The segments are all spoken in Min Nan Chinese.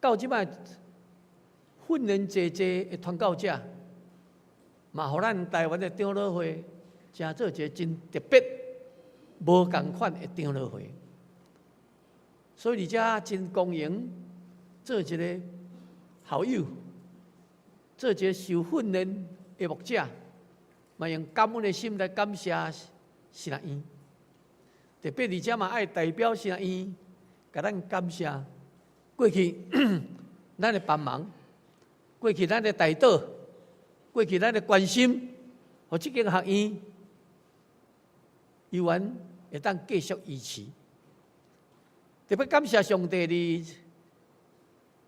到這擺訓練濟濟的傳教者，嘛，予咱台灣的長老會成做一个真特別、無仝款的長老會。所以佇遮真光榮做一个校友，做一个受訓練的牧者，嘛用感恩的心來感謝神學院。特別佇遮嘛愛代表神學院，共咱感謝過去咱的幫忙，過去咱的代禱，過去咱的關心，予這間學院猶原會當繼續維持。特別感謝上帝，佇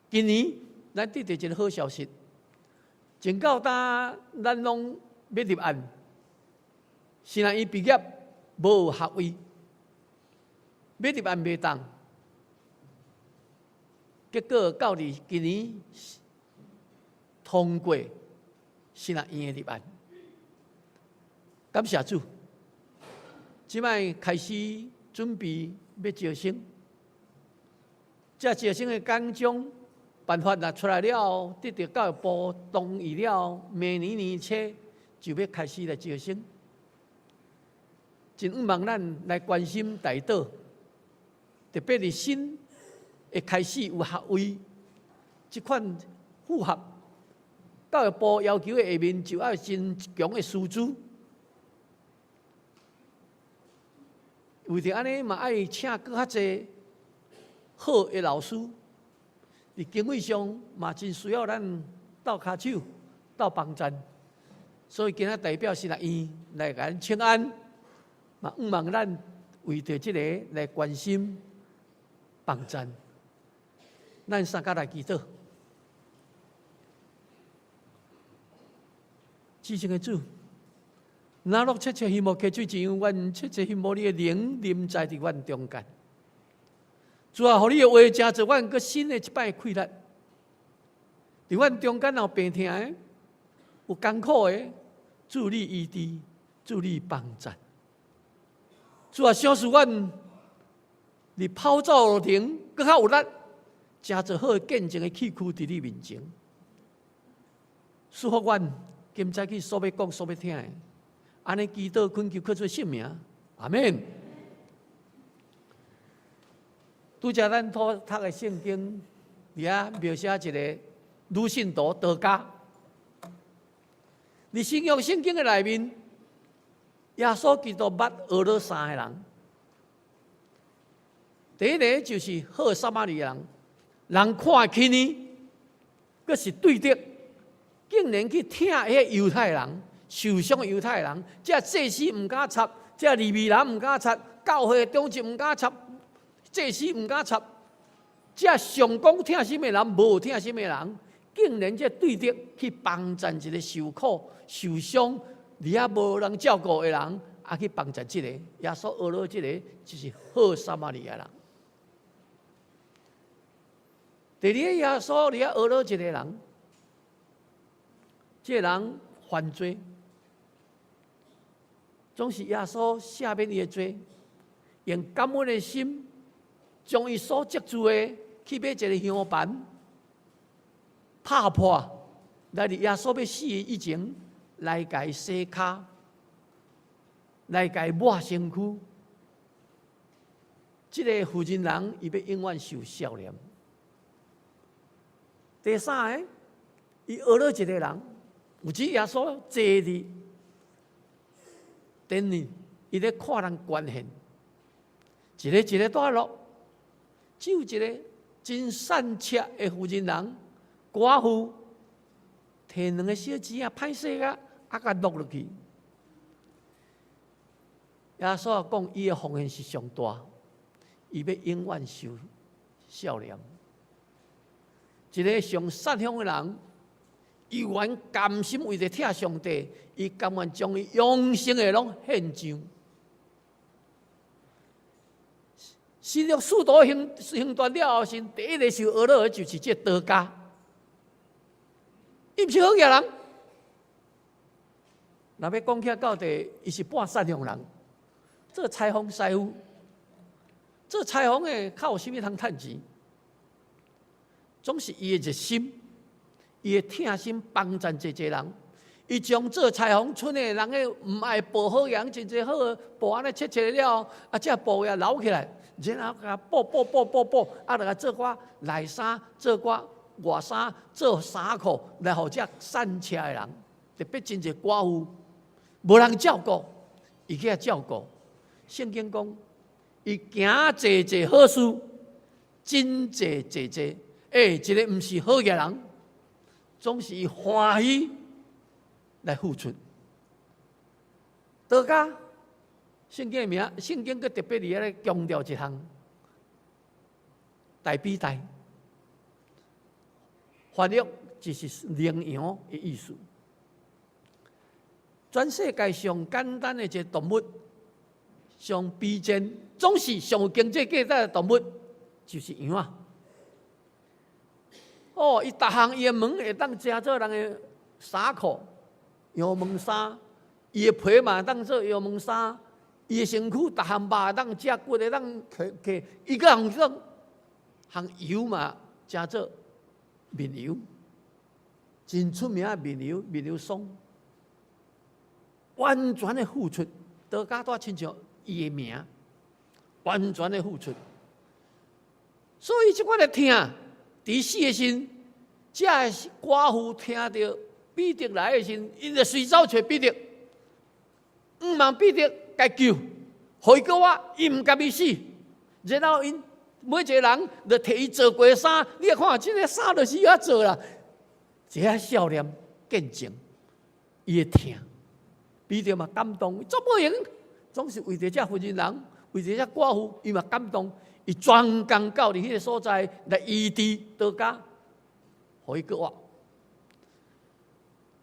今年咱得著一个好消息，前到今咱攏欲入案，神學院畢業無學位，欲入案袂當，結果到佇今年通過神學院的入案，感謝主，這擺開始準備欲招生。這招生的簡章辦法若出來了後，得著教育部同意了後，明年年初就欲開始來招生。真向望咱來關心代禱，特別是新會開始有學位，這款符合教育部要求的下面，就愛真強的師資。為著按呢，嘛愛請閣較濟好的老師，佇經費上嘛真需要咱鬥跤手、鬥幫贊，所以今仔代表神學院來共咱請安，嘛向望咱為著這个來關心幫贊，咱三甲來祈禱。至聖的主，咱攏切切希望溪水一樣，阮切切希望你的靈臨在佇阮中間。主啊，予你的話成做阮閣新的一擺氣力。佇阮中間有病疼的，有艱苦的，主你醫治，主你幫贊。主啊，賞賜阮佇跑走路程閣較有力，成做好的見證的器具佇你面前。賜福阮今早起所欲講、所欲聽的，按呢祈禱懇求靠主聖名，阿們。拄才咱拄讀的聖經，佇遐描寫一个女信徒多加。佇新約聖經的內面，耶穌基督捌呵咾三个人。第一个就是好撒瑪利亞人，人看起呢，閣是對敵，竟然去疼彼个猶太人，受傷的猶太人，這祭司毋敢插，這利未人毋敢插，教會的長執毋敢插。祭司毋敢插，這上講疼心的人，無疼心的人，竟然這對敵去幫贊一个受苦、受傷，而且無人照顧的人，啊去幫贊這个，耶穌呵咾這个，就是好撒瑪利亞人。第二个耶穌佇遐呵咾一个人，這个人犯罪，總是耶穌赦免伊的罪，用感恩的心，將伊所積聚的去買一个香盤，拍破，來佇耶穌欲死以前，來共伊洗跤，來共伊抹身軀。這个婦人人，伊欲永遠受赦免。第三个，伊呵咾一个人，有一耶穌坐佇殿裡，伊咧看人捐獻，一个一个蹛落。只有一个真善赤的婦人人，寡婦，提兩个小錢仔，歹勢啊，啊共落落去。耶穌講，伊的奉獻是上大，伊欲永遠受赦免。一个上善良的人，伊願甘心為著疼上帝，伊甘願將伊永生的攏獻上。新約使徒行行傳了後，是第一个受呵咾的，就是這多加。伊毋是好額人，若欲講起來到底，伊是半善良人，做裁縫師傅，做裁縫的較有啥物通趁錢？總是伊的熱心，伊的疼心幫贊濟濟人。伊將做裁縫村的人的毋愛布好樣，真濟好的布按呢切切了，啊，這布也留起來，然後共補補補補補，啊，來做寡內衫，做寡外衫，做衫褲，來予這散赤的人，特別真濟寡婦，無人照顧，伊去遐照顧。聖經講，伊行濟濟好事，真濟濟濟，欸，一个毋是好額人，總是伊歡喜來付出。道家聖經的名，聖經閣特別佇遐咧強調一項，大比大，翻譯就是羚羊的意思。全世界上簡單的一個動物，上卑賤，總是上有經濟價值的動物，就是羊仔。哦，伊逐項伊的毛會當成做人的衫褲。羊毛衫，伊的皮嘛當做羊毛衫，伊的身軀逐項肉會當食骨會當揢揢，伊閣通做烘油嘛，成做面油，真出名的面油，面油霜，完全的付出，道家都親像伊的名，完全的付出。所以這款的疼，佇死的時，這寡婦聽著彼得來的時，𪜶就隨走揣彼得，向望彼得共救，予伊閣活，伊毋甘伊死。然後𪜶每一個人就替伊做過衫，你看這个衫就是伊做啦。這個少年見證伊的疼，彼得嘛感動，做無閒，總是為著這婦人人，為著這寡婦，伊嘛感動，伊專工到佇彼个所在來醫治道家，予伊閣活。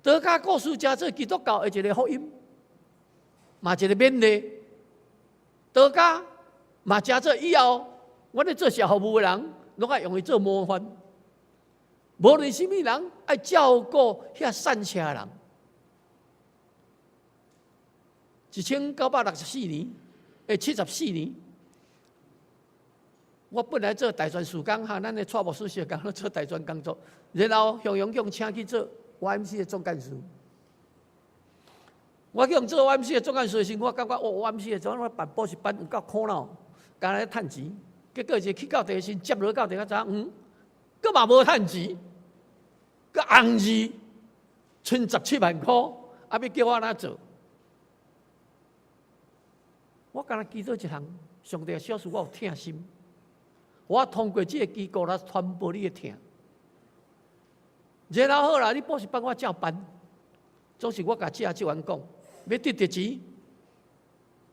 道家故事成做基督教的一个福音，嘛一个勉勵。道家嘛成做以後，阮咧做社服務的人，攏愛用伊做模範。無論啥物人，愛照顧遐散赤的人。1964年，欸，74年，我本來做大專事工，哈，咱的蔡牧師小工做大專工作，然後向陽叫請去做 YMCA 的總幹事。我去做 YMCA 的總幹事的時，我感覺哦，YMCA 的怎我辦補習班有夠苦惱，干焦咧趁錢。結果是去到地時，接落到地才知影，閣嘛無趁錢，閣紅字，賰17萬箍，啊，欲叫我按怎做？我干焦祈禱一項，上帝小事我有疼心，我通過這个機構來傳播你的疼。然後好啦，你補習班我照辦，總是我共這職員講，欲得著錢，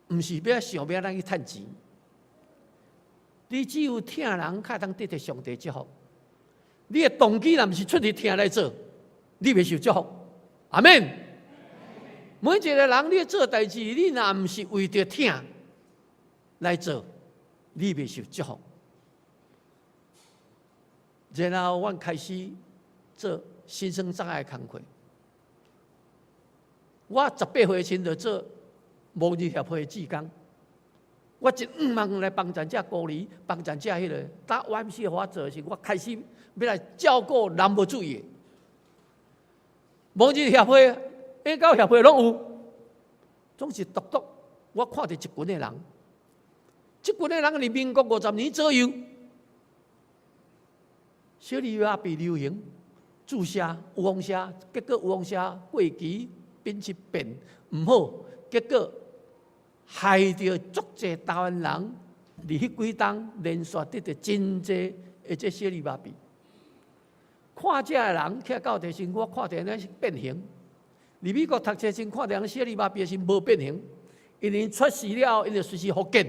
毋是欲想欲按怎去趁錢。你只有疼人，才會當得著上帝祝福。你的動機若毋是出自疼來做，你袂受祝福。阿們。每一個人，你做代誌，你若毋是為著疼來做，你袂受祝福。然後，阮開始做新生障礙工課。我18歲時就做盲人協會的志工。我真向望來幫助這孤兒，幫助這彼个。當 YMCA 予我做的時，我開始欲來照顧人無注意的。盲人協會、嬰狗協會攏有，總是獨獨我看著一群的人，這群的人佇民國50年左右，小兒麻痹流行，注射預防射，結果預防射過期，品質變毋好，結果害著足濟台灣人，佇彼幾冬連續得著真濟的這小兒麻痹。看這个人徛到地時，我看著呢是變形。佇美國讀冊時，看著人小兒麻痹時無變形，因為出事了，𪜶就隨時復健，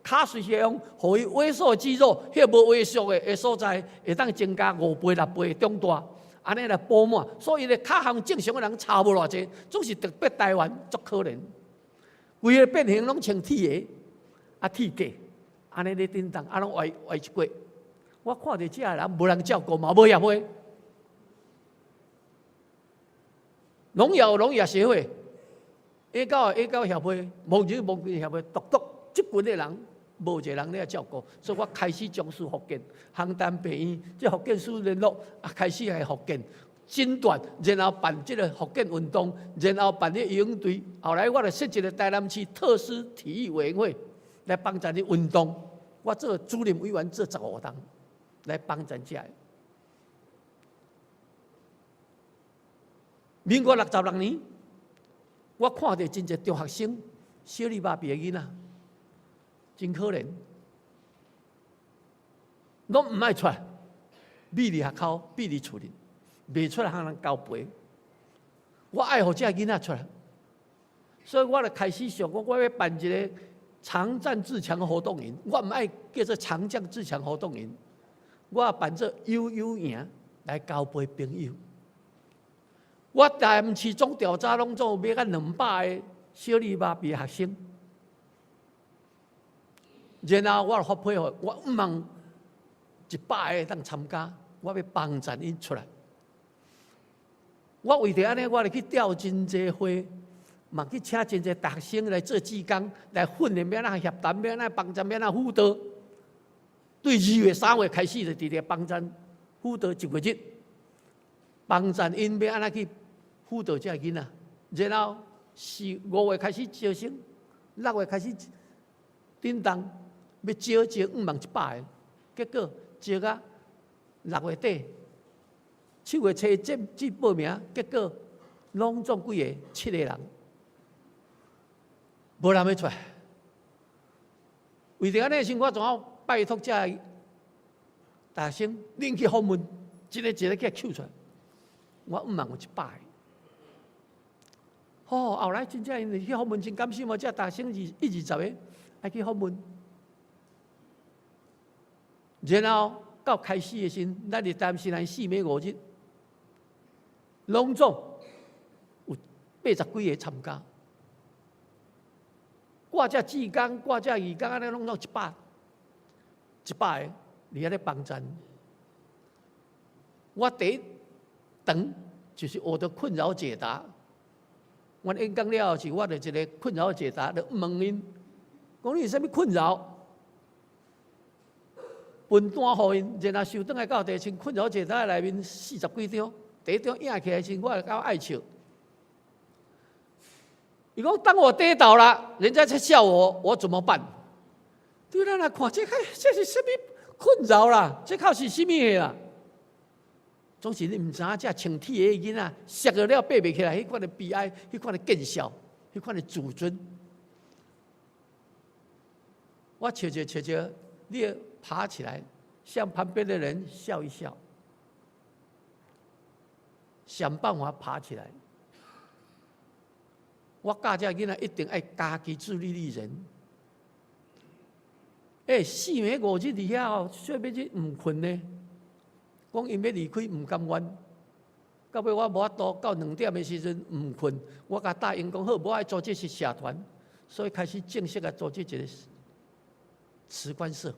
跤隨時用，予伊萎縮肌肉，彼個無萎縮的所在，會當增加5倍、6倍長大，按呢來補滿。所以咧，跤和正常的人差無偌濟，總是特別台灣足可憐。規个變形攏穿鐵鞋，啊鐵架，按呢咧叮當，啊攏歪歪一過。我看著這个人無人照顧嘛，無協會。聾啞聾啞協會，啞狗啞狗協會，盲人盲人協會，獨獨這群的人無一个人咧照顧，所以我開始從事復健，函潭病院這復健師聯絡啊，開始來復健診斷，然後辦這個復健運動，然後辦這游泳隊。後來我就設一個台南市特殊體育委員會來幫助你運動。我做主任委員做15冬，來幫助這。民國66年，我看著真濟中學生、小女爸比的囡仔，真可憐，攏毋愛出來，秘佇學校，秘佇厝裡，袂出來通人交陪。我愛予這个囡仔出來，所以我就開始想講，我欲辦一個長戰自強活動營，我毋愛叫做長將自強活動營，我辦做悠悠營來交陪朋友。我台南市總調查攏總買甲200個小女爸比學生，然後我就發批予我毋望100個當參加，我欲幫贊𪜶出來。我為著按呢，我就去調真濟會，嘛去請真濟大學生來做志工，來訓練欲按怎協談，欲按怎幫贊，欲按怎輔導。對2月、3月開始就佇咧幫贊輔導一月日，幫贊𪜶欲按怎去輔導這个囡仔，然後4、5月開始招生，6月開始叮當欲招招五萬100個，結果招到6月底，7月初截止報名，結果攏總幾个七個人，無人欲出來。為著按呢時，我怎啊拜託這个大學生，恁去訪問，一個一個去抾出來，我毋望有100個。哦，後來真正𪜶去訪問真感心哦，這大學生二一二十個愛去訪問，然後到開始的時，咱佇台南市4暝5日，攏總有80幾個參加，掛這志工，掛這義工，按呢攏總100個佇遐咧幫贊。我第一堂就是學著困擾解答。阮演講了後是，我就一个困擾解答，就問𪜶，講你有啥物困擾？分單予𪜶，然後收轉來到地前困擾解答內面40幾張，第一張印起來時，我就感覺愛笑。伊講當我跌倒了，人家在笑我，我怎麼辦？對咱來看，這個這是啥物困擾啦？這靠是啥物的啦？總是你毋知影，這穿鐵的囡仔，摔落了爬袂起來，彼款的悲哀，彼款的見笑，彼款的自尊。我笑笑笑笑，你爬起來，向旁邊的人笑一笑，想辦法爬起來。我教這囡仔一定愛家己自立立人。欸，4暝5日佇遐哦，說欲去毋睏呢。講𪜶欲離開毋甘願，到尾我無法度，到2點的時陣毋睏，我共答應講好，我愛組織是社團，所以開始正式來組織一個慈觀社，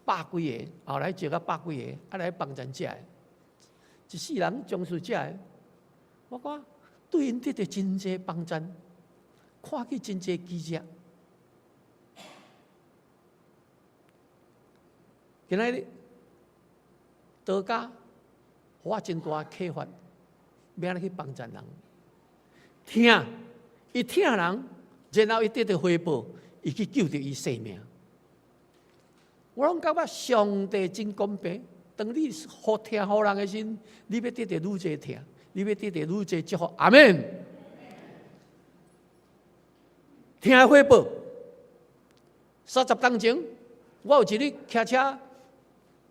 百幾個，後來招到百幾個，啊來幫贊這个，一世人從事這个，我講對𪜶得著真濟幫贊，看見真濟奇蹟。今仔日道家予我真大啟發，欲按怎去幫助人？疼，伊疼人，然後伊得著回報，伊去救著伊性命。我攏感覺上帝真公平。當你予疼予人的時，你欲得著愈濟疼，你欲得著愈濟祝福。阿們。疼回報。30冬前，我有一日騎車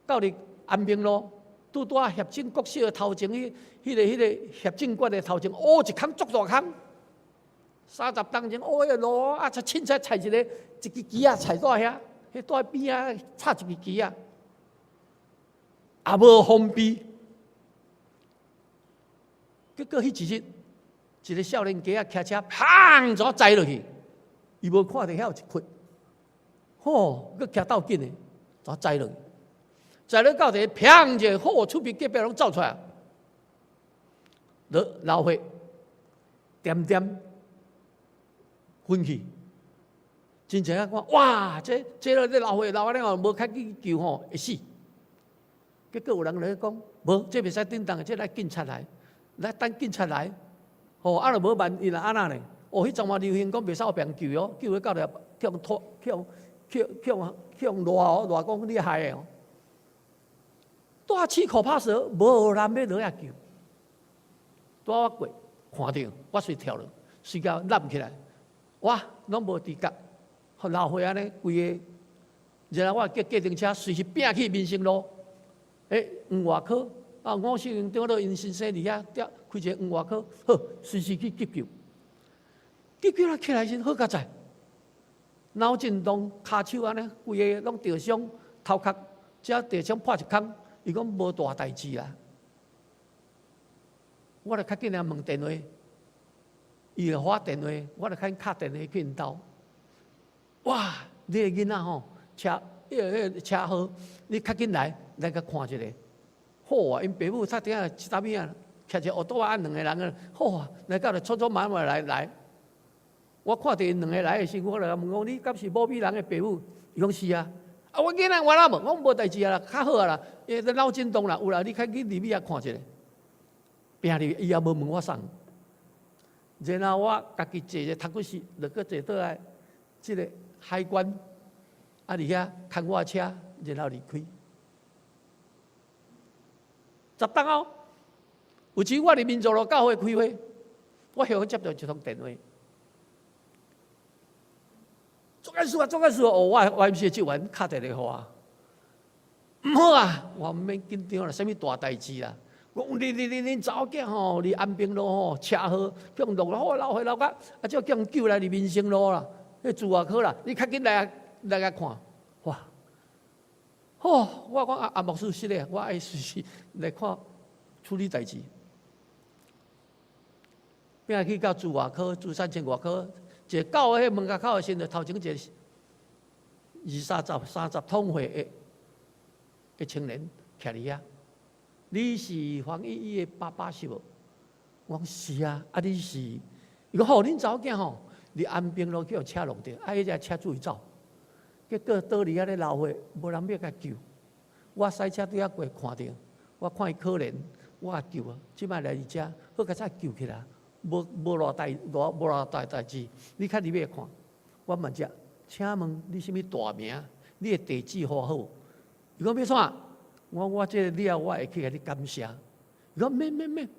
到佇安平路，拄拄仔協進國小的頭前，彼個協進館的頭前，烏一空足大空。30冬前，烏彼個路啊，才凊彩踩一个一支旗仔踩在遐，彼蹛邊仔插一支旗仔，也無封閉。結果彼一日，一個少年家仔騎車，砰！就栽落去，伊無看著遐有一窟，吼，閣騎鬥緊的，就栽落去。栽落到一個砰一下，吼，厝邊隔壁攏走出來，流流血，點點昏去。真濟人講，哇！這老歲老按呢哦，無較緊救吼會死。結果有人來講，無，這袂使叮當，這來警察來，來等警察來。吼，啊若無萬一若按怎呢？哦，彼陣嘛流行講袂使予別人救哦，救了到了去予拖，去予去去予去予賴哦，賴講你害的哦。大七口拍蛇，無人欲落來救。拄我過看著，我隨跳落，隨共攬起來，哇，攏無知覺。予老歲按呢，規個，然後我叫計程車隨時拚去民生路，黃外科啊，吳秀榮長老𪜶先生佇遐踮開一個黃外科，好，隨時去急救。急救了起來時，好佳哉，腦震盪，跤手按呢，規个攏著傷，頭殼遮著傷破一空，伊講無大代誌啦。我就較緊來問電話，伊就予我電話，我就較緊敲電話去𪜶兜。哇！你的囡仔吼，車彼個車禍，你較緊來來共看一下。好啊，𪜶爸母頭拄仔一搭邊仔，騎一個烏托仔，兩個人啊，好啊，來到就匆匆忙忙來來。我看著𪜶兩個來的時，我就問講：你敢是某美人的爸母？伊講是啊。啊，阮囡仔我哪無？我講無代誌啊啦，較好啊啦，伊個腦震盪啦，有啦，你較緊入去遐看一下。拚入去，伊也無問我啥。然後我家己坐一個タクシー，就閣坐倒來，這个海關，啊，佇遐牽我車，然後離開。10冬後，有一次我佇民族路教會開會，我忽然接著一通電話，總幹事啊，總幹事哦，我 YMCA 職員敲電話予我，毋好啊，我毋免緊張啦，啥物大代誌啦。講你恁查某囝吼，佇安平路吼車禍，去予落好老歲老甲，啊，這叫𪜶救來佇民生路啦，彼住外科啦，你較緊來來共看，哇！吼，我講啊啊牧師是咧，我愛隨時來看處理代誌。變去到住外科、朱三清外科，一到彼門口的時陣，頭前一个二三十、三十通歲的青年徛佇遐。你是黃依依的爸爸是無？我講是啊，啊你是？伊講吼，恁查某囝吼，佇安平路去予車挵著，啊彼隻車主伊走，結果倒佇遐咧流血，無人欲共救。我駛車對遐過看著，我看伊可憐，我救啊，這擺來佇遮，好佳哉救起來，無偌大無偌大代誌，你較入去看，我問者，請問你啥物大名？你的地址予我好無？伊講欲創啥？我這個了，我會去共你感謝。伊講免免免，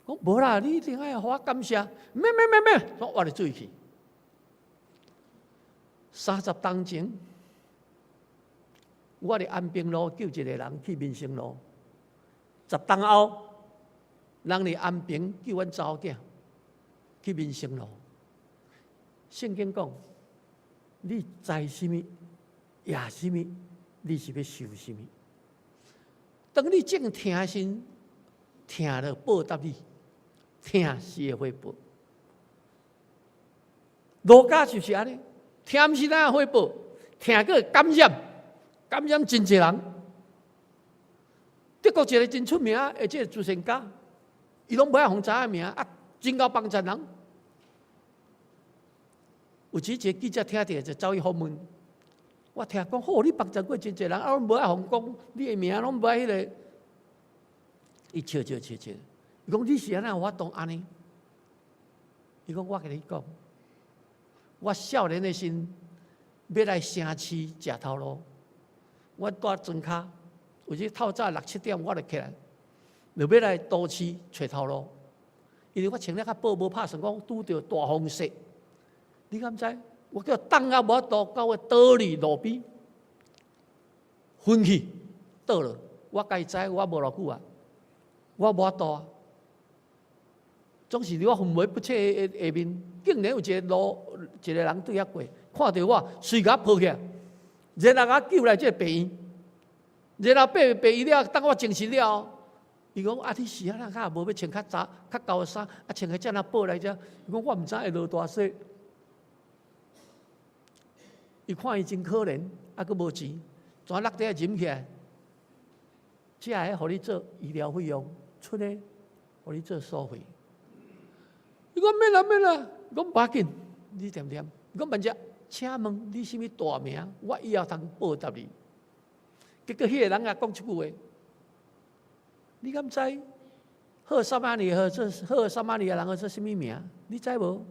講無啦，你一定愛予我感謝。免免免免，我就注意去。30冬前，我佇安平路救一個人去民生路。10冬後，人佇安平救阮查某囝去民生路。聖經講，你栽啥物，野啥物，你是欲收啥物。當你種疼時，疼就報答你，疼是會回報。路加就是按呢，疼毋是怎樣回報，疼閣感染，感染真濟人。德國一個真出名的這個慈善家，伊攏無愛予人知影名啊，真𠢕幫贊人。有時一個記者聽著就走去訪問。我聽講，好，你幫贊過真濟人，啊，攏無愛予人講你的名，攏無愛彼个。伊笑笑笑笑，伊講你是按怎有法度按呢？伊講我共你講，我少年的時欲來城市食頭路，我蹛莊跤，有時透早六七點我就起來，就欲來都市揣頭路。因為我穿了較薄，無拍算講拄著大風雪。你敢知？我叫凍啊無法度，到我倒佇路邊，昏去倒落。我家己知我無偌久啊，我無法度啊。總是佇我昏迷不醒的下面，竟然有一个路一个人對遐過，看著我，隨共抱起來，然後共我救來這个病院，然後病院了，等我證實了，伊講啊，你是按怎較無欲穿較早較厚的衫，啊穿個遮爾薄來遮，伊講我毋知會落大雪。伊看伊真可憐，啊，閣無錢，全落地忍起來，這个予你做醫療費用，出的予你做收費。伊講免啦免啦，伊講無要緊，你恬恬，伊講萬只，請問你啥物大名？我以後通報答你。結果彼个人也講這句話，你敢知好撒瑪利亞做好撒瑪利亞人號做啥物名？你知無？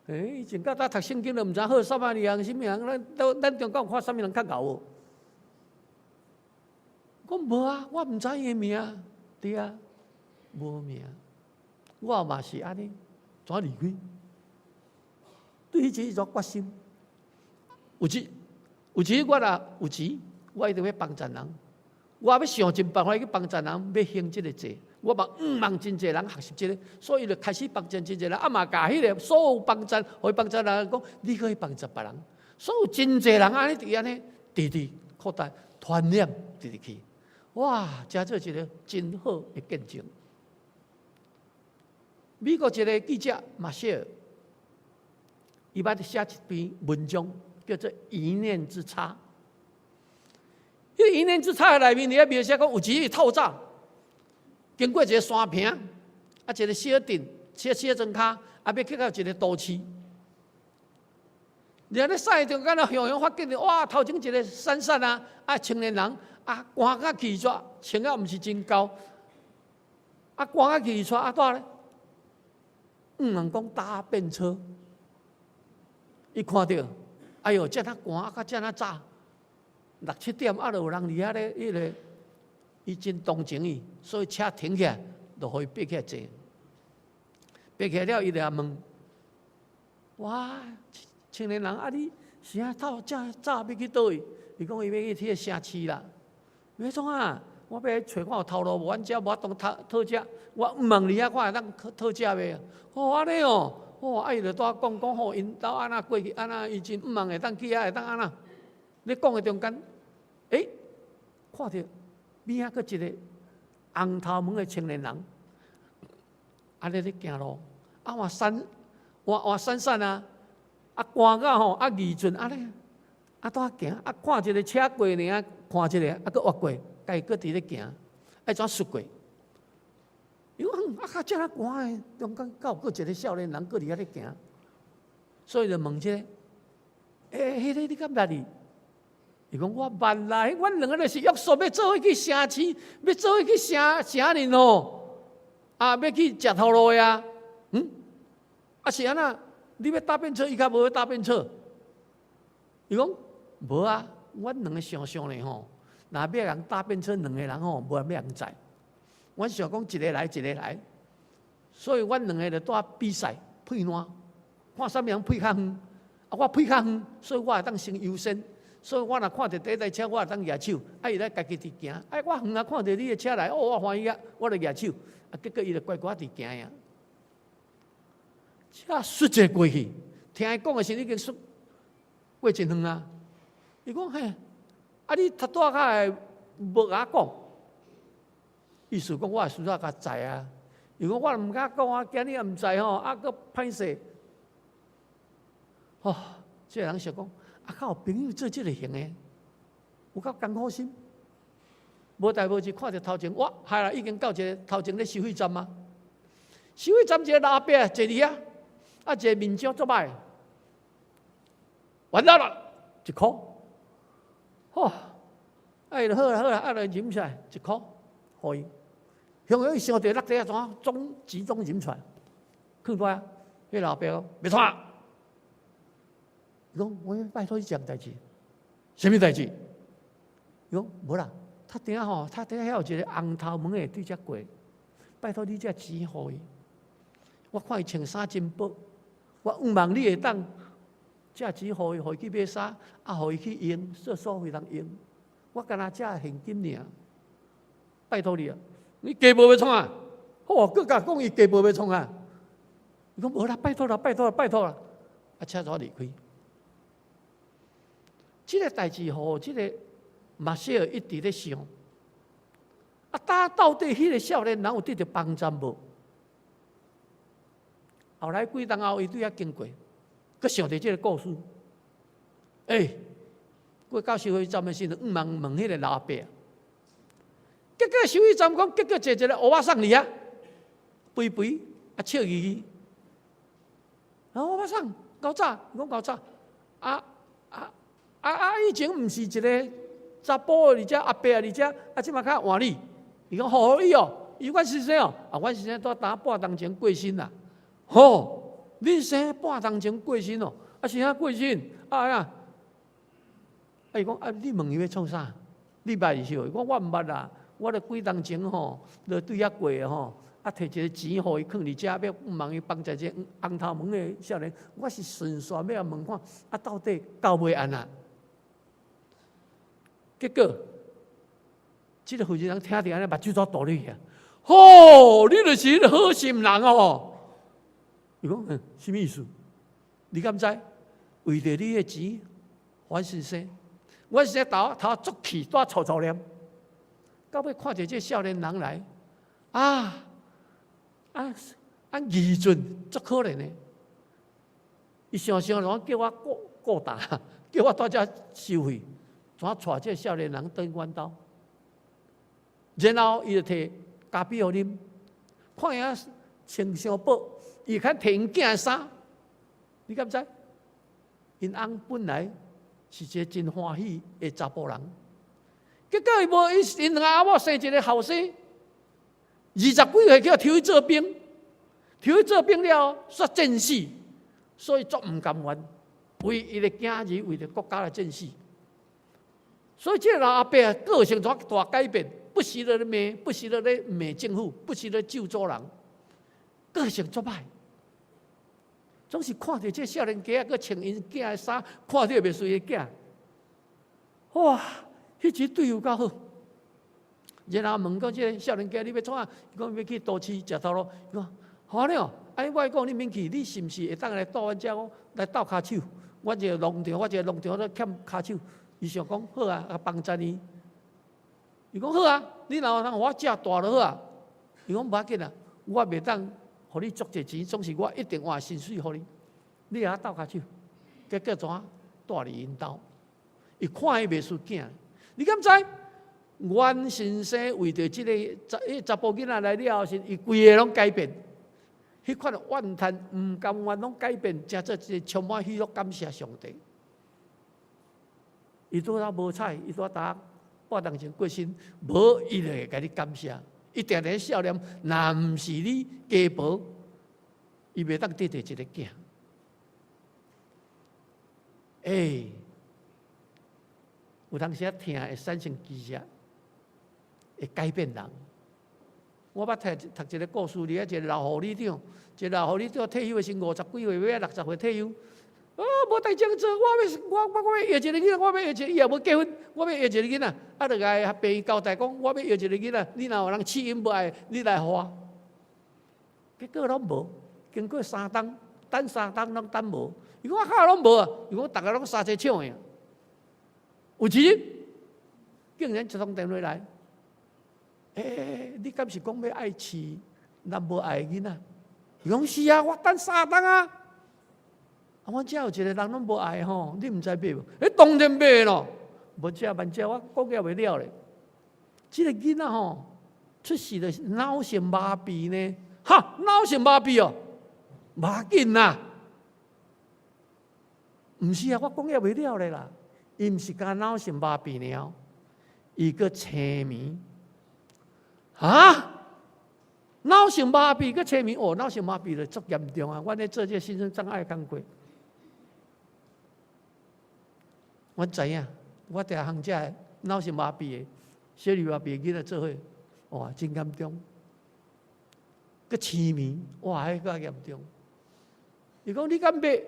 欸，以前到早讀聖經都毋知好撒瑪利亞人啥物人，咱咱中間有看啥物人較𠢕無？我無啊，我毋知伊的名，對啊，無名。我嘛是按呢，怎離開？對彼一種決心。有一有一我若有錢，我一定欲幫贊人。我欲想盡辦法去幫贊人，欲行這个濟。我嘛向望真濟人學習這个，所以就開始幫贊真濟人。啊嘛，共彼个所有幫贊，予幫贊人講，你可以幫助別人。所有真濟人按呢佇按呢，直直擴大傳染，直直去。哇！這做一个真好的見證。美國一个記者馬歇爾，伊捌寫一篇文章，叫做《一念之差》。彼个一念之差的內面，佇遐描寫講，有一日透早，經過一个山坪，啊，一个小鎮、小小莊跤，啊，欲去到一个都市。然後咧駛中間咧，雄雄發覺著，哇！頭前一个閃閃啊，啊，青年人啊，寒甲氣喘，穿甲毋是真厚，啊，寒甲氣喘，啊，蹛咧，人講搭便車，伊看著，哎喲，遮爾寒，啊，遮爾早，六七點啊，就有人佇遐咧，彼个，伊真同情伊，所以車停起來，就予伊爬起來坐。爬起來了，伊就問：哇，青年人啊，你是按透遮早欲去佗位？伊講伊欲去彼个城市啦。欲創啊？我欲去揣看有頭路無？阮遮無法度討討食，我向望佇遐看會當討食袂？哦，按呢哦，哦，啊伊就拄仔講講吼，𪜶兜按怎過去，按怎伊真向望會當去遐會當按怎？咧講的中間，欸，看著邊仔閣一个紅頭毛的青年人，按呢咧行路，啊換閃換換閃閃啊，啊寒到吼，啊二寸按呢，啊拄仔行，啊看一个車過爾，看一个，啊閣越過，家己閣佇咧行，愛怎竄過？伊講啊，較遮爾寒的中間，敢有閣一个少年人閣佇遐咧行，所以就問這个，欸，彼个你敢捌伊？伊講我捌啦，阮兩个就是約束欲做伙去城市，欲做伙去城城裡哦，啊，欲去食頭路的啊，嗯，啊是按怎？你欲搭便車，伊較無欲搭便車。伊講無啊，阮兩个想想咧吼，若欲人搭便車，兩个人吼無人欲人載。阮想講一个來一个來，所以阮兩个就蹛比賽配爛，看啥物人配較遠。啊，我配較遠，所以我會當先優先。所以我若看著第一台車，我會當舉手。啊，伊咧家己佇行。哎，我遠啊看著你的車來，哦，我歡喜啊，我就舉手。啊，結果伊就乖乖佇行呀。車竄一下過去，聽伊講的時陣已經竄過真遠啊。伊講嘿，啊你頭拄仔較會無共我講，意思講我會需要共載啊。伊講我毋敢講啊，驚你也毋載吼，啊閣歹勢。吼，這个人想講，啊，較有朋友做這个型的，有夠艱苦心。無代無誌，看著頭前，哇，係啦，已經到一个頭前咧收費站啊。收費站一个老阿伯坐佇遐，啊，一个面相足歹，完蛋了，1箍，吼，哎，好啦好啦，啊，來飲出來，1箍，予伊。雄雄伊想著落地啊，怎總集中飲出來，囥倒啊，彼老阿伯講，欲創。伊講，我拜託你一項代誌，啥物代誌？伊講無啦，頭頂吼，頭頂遐有一个紅頭毛的對遮過，拜託你借錢予伊。我看伊穿衫真薄，我向望你會當借錢予伊，予伊去買衫，啊，予伊去用，廁所予人用。我干焦借現金爾，拜託你啊！你雞婆欲創啊？好，閣共講伊雞婆欲創啊？伊講無啦，拜託啦，拜託啦，拜託啦！啊，車怎離開？這个代誌吼，這个馬歇爾一直咧想，啊，到底彼个少年人有得著幫助無？後來幾冬後，伊對遐經過，閣想著這个故事。欸，過到收費站的時陣，向望問彼个老阿伯。結果收費站講，結果坐一个烏仔送佇遐，肥肥啊笑嘻嘻。啊，烏仔送，𠢕早，伊講𠢕早。啊啊啊啊！以前毋是一个查埔佇遮，阿伯啊佇遮，啊，這馬較換你。伊講好伊哦，伊阮先生哦，啊，阮先生拄打半鐘前過身啦。吼，恁先生半鐘前過身哦，啊是啥過身？啊呀，啊伊講啊，你問伊欲創啥？你捌伊是？伊講我毋捌啦，我咧幾冬前吼，就對遐過的吼，啊，提一個錢予伊囥佇遮，欲望伊幫助這個紅頭毛的少年。我是順紲欲問看，啊，到底到尾按怎？結果，這個負責人聽著按呢，目睭都大咧去啊！吼，你就是好心人哦！伊講，嗯，啥物意思？你敢知？為著你的錢，阮先生，阮先生頭頭足氣，蹛吵吵念。到尾看著這少年人來，啊啊啊！義盡足可憐的，伊想想怎叫我顧顧大，叫我蹛遮收費，怎帶這少年人轉阮兜？然後伊就提咖啡予啉，看伊穿傷薄，伊較提𪜶囝的衫，你敢知？𪜶翁本來是一個真歡喜的查埔人，結果伊無伊𪜶兩个阿某生一個後生，20幾歲去抽去做兵，抽去做兵了後，煞戰死，所以足毋甘願，為伊的囝兒，為著國家來戰死。所以這個老阿伯個性怎大改變，不時咧罵，不時咧罵政府，不時咧咒詛人，個性足歹。總是看著這少年家仔，閣穿𪜶囝的衫，看著袂隨的囝。哇！彼時對有夠好。然後問講這個少年家，你欲創啥？伊講欲去都市食頭路。伊講好了，哎，我講你免去，你是毋是會當來蹛阮遮來鬥跤手？阮這個農場，我這個農場咧欠跤手。伊想講好啊，啊幫贊伊。伊講好啊，你若有通予我食大就好啊。伊講無要緊啊，我袂當予你足濟錢，總是我一定換薪水予你。你來鬥跤手，結果怎啊？蹛佇𪜶兜，伊看伊袂輸囝。你敢知？阮先生為著這個查彼查埔囡仔來了後時，伊規个攏改變，彼款怨嘆、毋甘願攏改變，成做一個充滿喜樂、感謝上帝。伊拄仔無彩，伊拄仔打半鐘前過身，無伊就會共你感謝。伊定定笑臉，若毋是你家婆，伊袂當得著一個囝。欸，有當時疼會產生奇蹟，會改變人。我捌讀讀一個故事，佇遐一個老護理長，一個老護理長退休的時50幾歲，欲60歲退休。啊，無代誌通做，我欲我我我欲搖一個囡仔，我欲搖一個，伊也無結婚，我欲搖一個囡仔，啊，就共病院交代講，我欲搖一個囡仔，你若有人棄嬰無愛，你來予我。結果攏無，經過3冬，等3冬攏等無。伊講我靠攏無啊，伊講逐个攏相濟搶的。有一日，竟然一通電話來，欸，你敢是講欲愛飼咱無愛的囡仔？伊講是啊，我等3冬啊。啊，阮遮有一個人攏無愛吼，你毋知買無？欸，當然買咯，無食萬食，我講也袂了咧。這個囡仔吼，出世就是腦性麻痹呢，哈，腦性麻痹哦，無要緊啦。毋是啊，我講也袂了咧啦。伊毋是干腦性麻痹爾，伊閣青盲。啊？腦性麻痹閣青盲哦，腦性麻痹就足嚴重啊！阮咧做這個新生障礙工課，我知影，我定予這腦性麻痹的、小兒麻痹的囡仔做伙，哇，真嚴重。閣青盲，哇，彼閣較嚴重。伊講你敢買？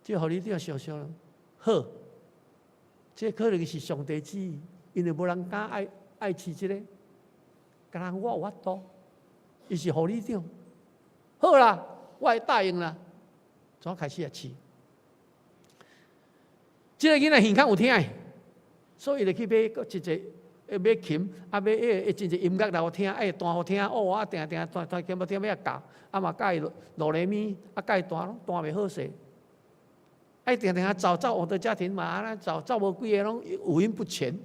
這護理長想想，好，這可能是上帝旨意，因為無人敢愛愛飼這個，敢若我有法度，伊是護理長，好啦，我會答應啦，怎開始來飼？這個囡仔耳孔有聽的，所以伊就去買一個買琴，啊買彼個真濟音樂來予聽，愛彈予聽，哦啊定定彈彈琴，無聽欲教，啊嘛教伊哆來咪，啊教伊彈攏彈袂好勢。愛定定啊走走學到家庭嘛，啊走走無幾个攏五音不全。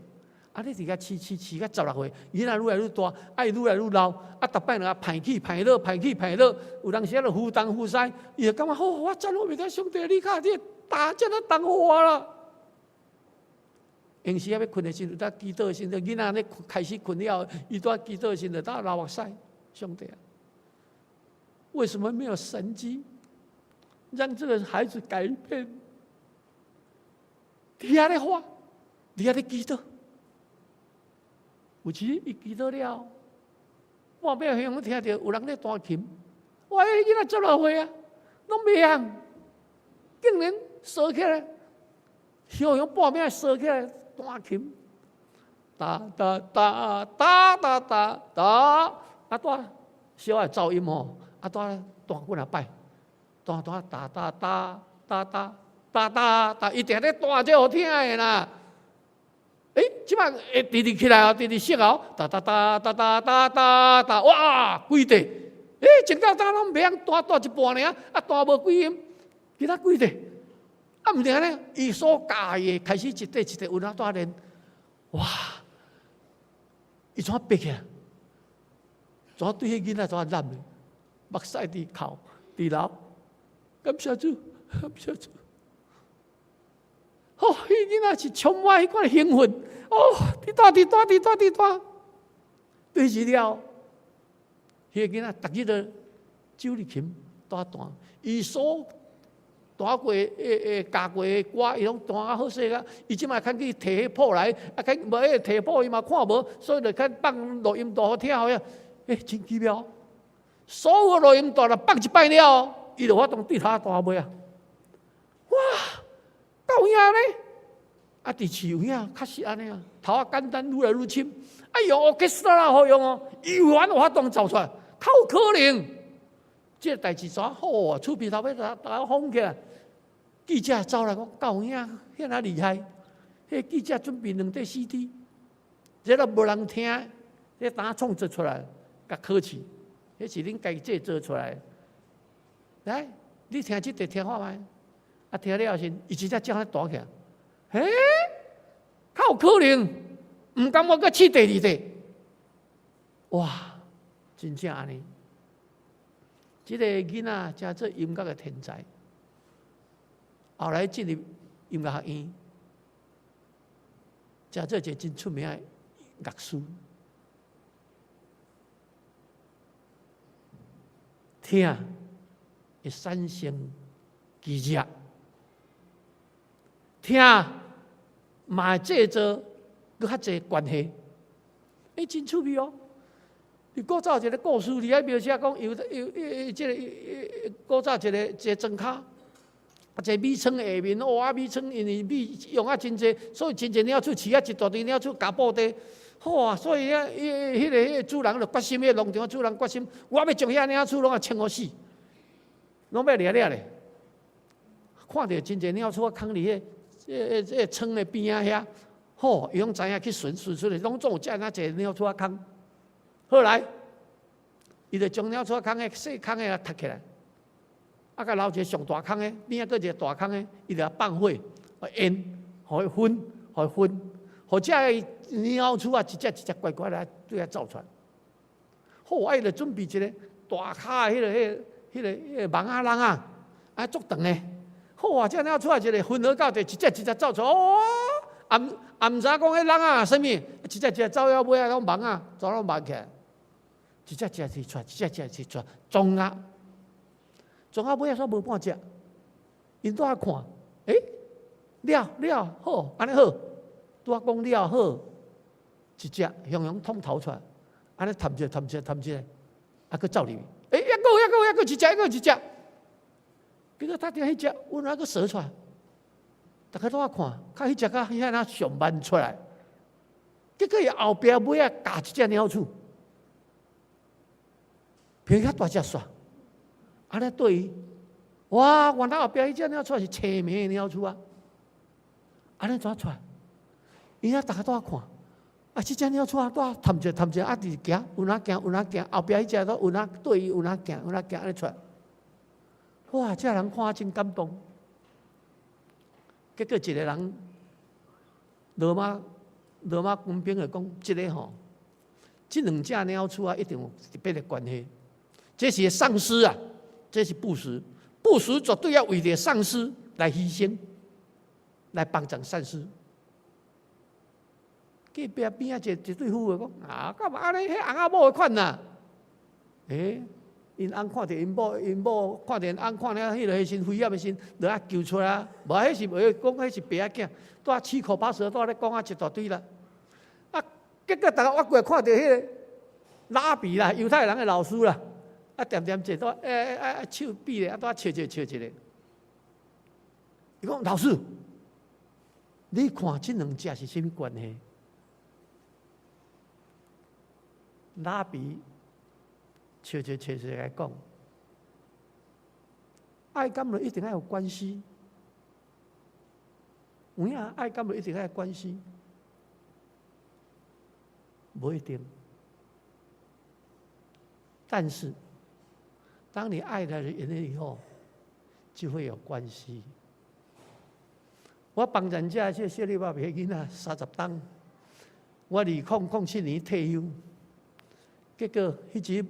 啊，你佇遐飼飼飼到16歲，囡仔愈來愈大，啊伊愈來愈老，啊逐擺就歹起歹落，歹起歹落，有當時啊就忽東忽西，伊就感覺好，我讚我袂得上帝，你較這焦，遮爾重予我啦。閒時仔欲睏的時陣，在祈禱的時陣，囡仔咧開始睏了，伊拄仔祈禱的時陣，就流目屎。上帝啊，為什麼沒有神蹟，讓這個孩子改變？佇遐咧喊，佇遐咧祈禱。有時伊祈禱了，半暝向聽著有人咧彈琴，哇！彼囡仔十來歲啊，攏袂曉，竟然趖起來，向向半暝趖起來彈琴，噠噠噠噠噠噠噠，啊拄小可走音吼，啊拄彈幾若擺，彈彈噠噠噠噠噠噠噠噠，伊定咧彈這好聽的啦。欸，這擺會直直起來哦，直直熟哦，噠噠噠噠噠噠噠噠，哇，規塊，欸，前到早攏袂曉彈彈一半爾，啊，彈無幾音，其他規塊，啊，毋定咧，伊所教的開始一塊一塊有哪帶練，哇，伊怎爬起來？怎對彼囡仔怎攬咧？目屎佇哭，佇流，感謝主，感謝主。哦，彼囡仔是充滿彼款興奮，哦，佇彈佇彈佇彈佇彈，對時了，彼個囡仔逐日都手提琴彈彈，伊所彈過、會教過的歌，伊攏彈較好勢啊。伊這擺較去提彼譜來，啊，較無彼個提譜伊嘛看無，所以就較放錄音帶予聽好呀。欸，真奇妙！所有錄音帶若放一擺了，伊就有法度對頭彈尾啊。哇！夠影呢？啊，佇市有影確實按呢啊，頭仔簡單，愈來愈深。啊，用 orchestra 好用哦，伊有法度走出來，較有可能。這個代誌怎好啊？厝邊頭尾逐家瘋起來。記者走來講，夠有影，遐爾厲害。彼個記者準備兩塊 CD，這都無人聽，這當創作出來，共考試，彼是恁家己製作出來。來，你聽這塊聽看覓？啊，聽了時，伊真正將彼彈起來，嘿，較有可能，毋甘我閣試第二塊。哇，真正按呢。這個囡仔誠做音樂的天才，後來進入音樂學院，誠做一個真出名的樂師。聽會產生奇蹟，聽嘛會製造閣較濟關係，欸，真趣味哦！伊古早一個故事，佇遐描寫講，有有有這個古早一個一個莊跤，一個米倉下面，哇！米倉因為米用啊真濟，所以真濟鳥鼠飼啊一大堆鳥鼠共布袋，好啊！所以遐、彼個、彼個主人就決心，彼個農場主人決心，我欲將遐鳥鼠攏共清予死，攏欲掠掠咧。看著真濟鳥鼠啊，囥佇彼這這個倉的邊仔遐，好，伊攏知影去巡巡出來，攏總有遮爾濟鳥鼠仔空。後來，伊就將鳥鼠空的細空的啊踢起來，啊，共留一個上大空的，邊仔閣一個大空的，伊就放火，予煙，予伊熏，予伊熏，予這个鳥鼠啊，一隻一隻乖乖來對遐走出來。好，啊，伊就準備一個大跤的彼個、彼個、彼個、彼個網仔籠仔，啊，足長的。好啊，這鳥鼠啊，一個熏好到底，一隻一隻走出來，哦，也毋也毋知影講彼籠仔啥物，一隻一隻走到尾仔，攏網仔，全攏網起來。一隻一隻去出，一隻一隻去出，撞啊，撞啊尾仔煞無半隻，𪜶拄仔看，欸，了了好，按呢好，拄仔講了好，一隻雄雄通頭出來，按呢探一下探一下探一下，啊，閣走入去，欸，猶閣有猶閣有猶閣一隻猶閣一隻，結果他聽彼隻，原來閣踅出來，逐家拄仔看，較彼隻較遐爾上慢出來，結果伊後壁尾仔咬一隻鳥鼠。變較大隻煞，按呢對伊，哇！原來後壁彼隻鳥鼠是青暝的鳥鼠啊！按呢怎出來？伊遐逐家拄仔看，啊，這隻鳥鼠啊，拄仔探者探者啊，直行，有哪行有哪行，後壁彼隻都有哪對伊有哪行有哪行按呢出來。哇！這人看真感動。結果一個人，羅馬羅馬軍兵就講，這個吼，這兩隻鳥鼠啊，一定有特別的關係。這是喪屍啊！這是布什，布什絕對要為著喪屍來犧牲，來幫助善事。隔壁邊仔一對夫婦講啊，幹嘛按呢？彼翁仔某的款啊？欸，𪜶翁看著𪜶某，𪜶某看著𪜶翁看了彼个時陣危險的時陣，就愛救出來啊！無彼是會講彼是爸仔囝，拄仔七口八舌，拄仔咧講啊一大堆啦。啊，結果逐家挖過來看著彼个拉比啦，猶太人的老師啦，啊，恬恬坐拄欸欸欸手比咧，啊，拄仔笑一笑一个。伊講老師，你看這兩者是啥物關係？拉比笑笑笑笑來講，愛敢就一定愛有關係？有影愛敢就一定愛有關係？無一定。但是，當你愛了人以後，就會有關係。我幫人家這小禮拜的囡仔30冬，我2007年退休，結果彼時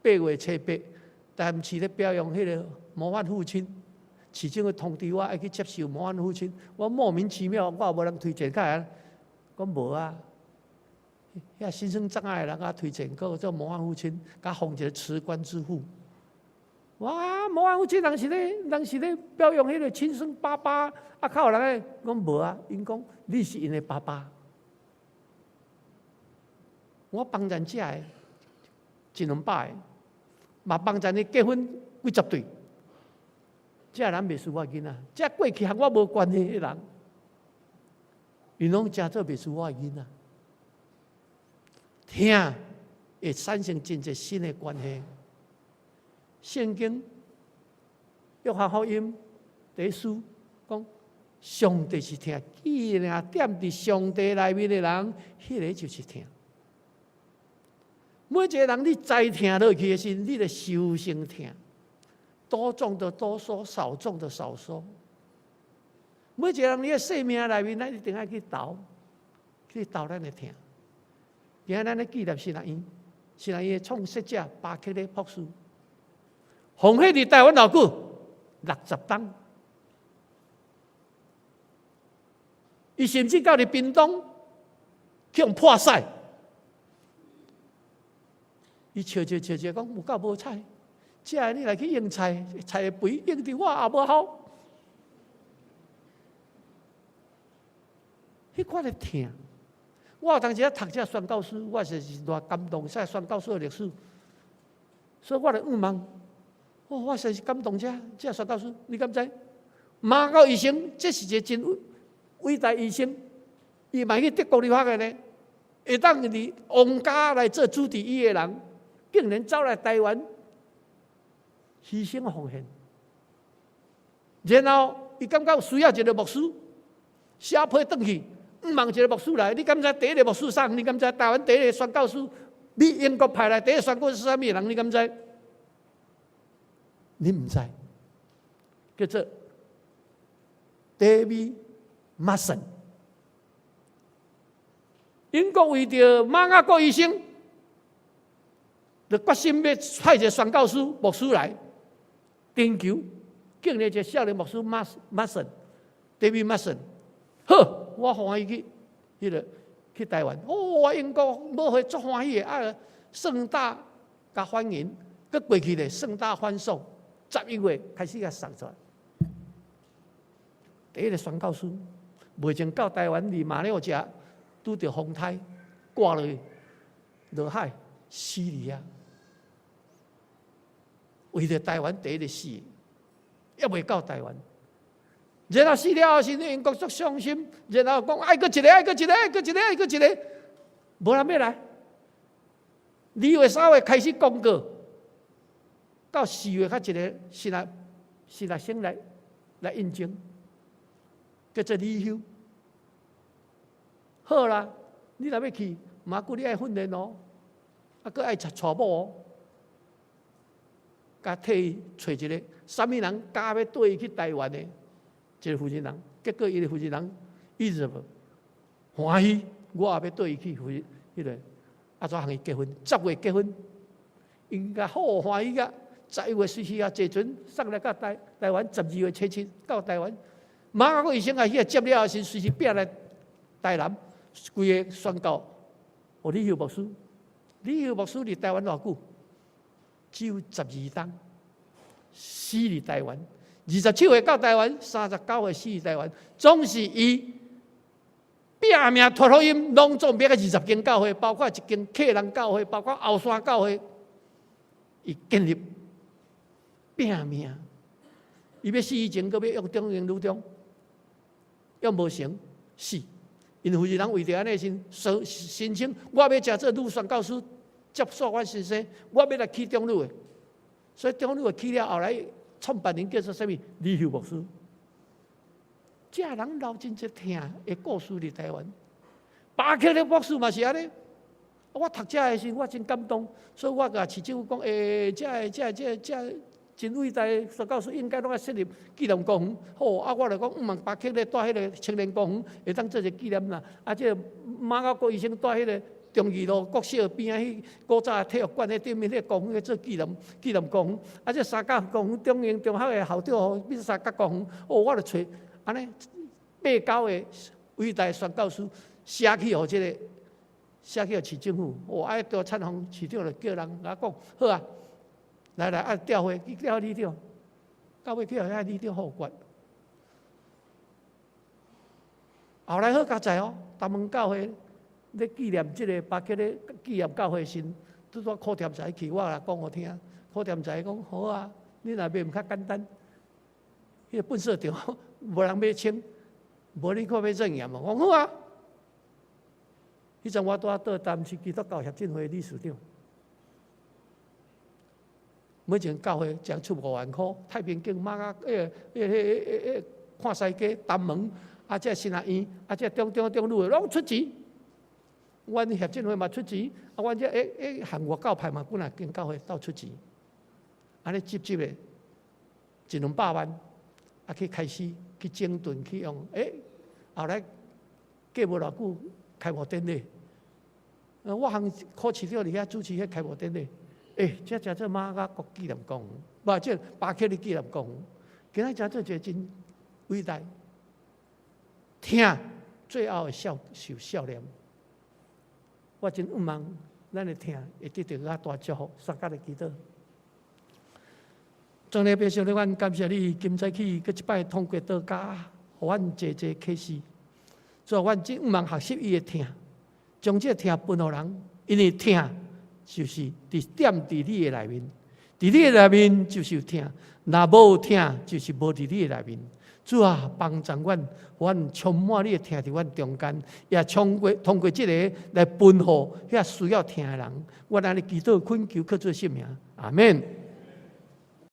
8月7、8，台南市咧表揚彼个模範父親，市政府通知我愛去接受模範父親，我莫名其妙，我也無人推薦起來，講無啊，遐新生障礙的人共推薦，閣做模範父親，共封一个慈觀之父。哇，模範父親人是咧表揚彼个親生爸爸，啊，較有人咧講無啊，𪜶講你是𪜶的爸爸。我幫咱遮的一兩百個，嘛幫咱的結婚幾十對，這人袂輸我囡仔，這過去和我無關係的人，𪜶攏誠做袂輸我的囡仔。疼會產生真濟新的關係。聖經約翰福音第一書講，上帝是疼，既然踮佇上帝內面的人，彼个就是疼。每一個人，你知疼落去的時，你就修成疼。多種的多收，少種的少收。每一個人，你的生命內面，咱一定愛去投，去投咱的疼。今仔咱咧紀念神學院，神學院的創設者巴克禮博士，奉獻佇台灣偌久？60冬。伊甚至到佇屏東去予潑屎。伊笑笑笑笑講有夠無彩，這个你來去用菜，菜的肥用佇我也無效。彼款的疼，我有當時讀這宣教書，我實是偌感動，這宣教書的歷史，所以我就問，哦，我實在是感動這這宣教書，你敢知？馬高醫生，這是一個真偉大醫生，伊嘛去德國留學的呢，會當佇王家來做主治醫的人，竟然走來台灣犧牲奉獻，然後伊感覺需要一個牧師，寫批轉去，問一個牧師來，你敢知第一個牧師啥？你敢知台灣第一個宣教師？你英國派來第一個宣教師啥物人？你敢知？你毋知，叫做 David Mason。英國為著馬雅各醫生，就決心欲派一個宣教師牧師來尋求，竟然一個少年牧師 Mason，David Mason。好，我歡喜去，彼个去台灣。哦，英國母會足歡喜的，啊，盛大共歡迎，閣過去咧，盛大歡送。11月開始共送出來。第一個宣教師，袂前到台灣佇馬六甲拄著風颱，掛落去落海死佇遐。為著台灣第一個死，猶未到台灣。然後死了後時，英國足傷心，然後講愛閣一个，愛閣一个，愛閣一个，愛閣一个，無人欲來。2月3月開始公告，到4月才一个新學生來應徵，叫做李休。好啦，你若欲去，嘛閣你愛訓練哦，啊，閣愛娶某哦，共替伊揣一个啥物人敢欲綴伊去台灣的一个負責人，結果伊个負責人伊就歡喜，我也欲綴伊去負彼个，啊，怎通伊結婚？10月結婚，𪜶共好歡喜甲， 11月隨時啊坐船送來到台灣，12月初7到台灣。馬雅各醫生啊去接了後時，隨時變來台南，規个宣告，予李秀牧師。李秀牧師佇台灣偌久？只有12冬，死佇台灣。27歲到台灣，39歲死佇台灣，總是伊拼命傳福音，攏總欲甲20間教會，包括一間客人教會，包括後山教會，伊建立拼命。伊欲死以前，閣欲約中英女中，約無成，死。𪜶負責人為著按呢先申請，我欲成做女宣教師，接受阮先生，我欲來起長老的。所以長老會起了後來，創辦人叫做啥物？李秀牧師。這人留真濟疼的故事佇台灣，巴克利博士嘛是按呢。我讀這的時，我真感動，所以我共市政府講，欸，這个、這個、這個、這個真偉大的宣教師，應該攏愛設立紀念公園。好，啊，我就講，毋巴克利蹛彼个青年公園，會當做一個紀念啦。啊，這個馬雅各醫生蹛彼个忠義路國小邊仔彼古早體育館彼頂面彼個公園，做紀念公園。啊，這三甲公園中英中學的校長吼，變三甲公園。哦，我就揣按呢八九个偉大宣教師寫去予這个，寫去予市政府。哦，啊，張燦宏市長就叫人共我講，好啊，來來，啊調會去調里長，到尾去予遐里長否決。後來好佳哉哦，東門教會咧紀念這个巴克咧紀念教會時，拄拄柯添財去，我來講予聽。柯添財講好啊，你若買毋較簡單，彼个糞掃場無人欲清，無你看欲怎樣無？我講好啊。彼陣我拄仔做台南市基督教協進會理事長，每一間教會將出5萬箍，太平間馬甲彼个、彼个、彼个、彼看西街、東門，啊，這新亞院，啊，這中中中女的攏出錢。阮協進會嘛出錢，啊，阮這彼韓國教派嘛，幾若間教會鬥出錢，按呢集集的，一兩百萬，啊，去開始去整頓去用，欸，後來過無偌久開幕典禮，我向柯市長佇遐主持彼開幕典禮，欸，這成做馬雅各紀念公園，無這巴克利紀念公園，今仔成做一个真偉大，疼最後會受受念。我真向望咱的疼會得到較大祝福，相佮來祈禱。主耶穌，阮感謝你，今早起閣一擺通過道家，予阮濟濟啟示。主啊，阮真向望學習伊的疼，將這个疼分予人，因為疼就是佇踮佇你的內面，佇你的內面就是有疼，若無疼就是無佇你的內面。主啊，幫助阮，阮充滿你的疼佇阮中間，也通過這个來分予遐需要疼的人。阮按呢祈禱懇求，靠主聖名，阿門。